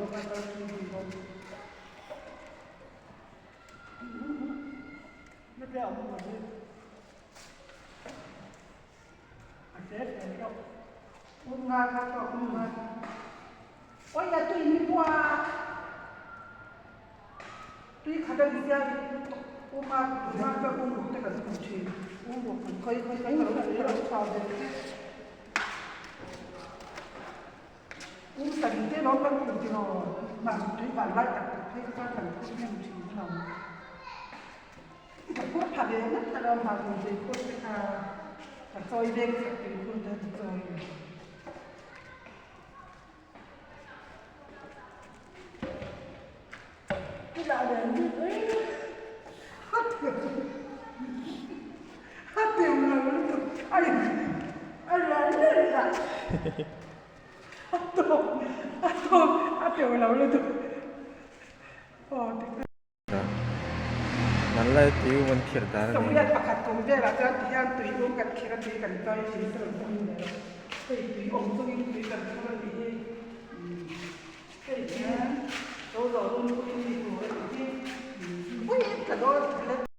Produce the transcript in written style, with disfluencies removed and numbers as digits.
zawk a kal thui dun bawk. Nga kha tawk nga. Oi a tui ni pua. Tui khat a ni sia uma uma ka um ruk te kan hmu thin. Um ruk kan khoi khoi khoi ka lo ka lo chau ve te. Um sarih te lawm kan phur tiraw mah tui van lai tak tak phei kha chuan kan phur hnem thin lo. Ka phur pha ve ngat ta lo mah tui phur te kha ka chawi vek chak tui phur te chu chawi. Hmanlai tui um an khirh dan a ni.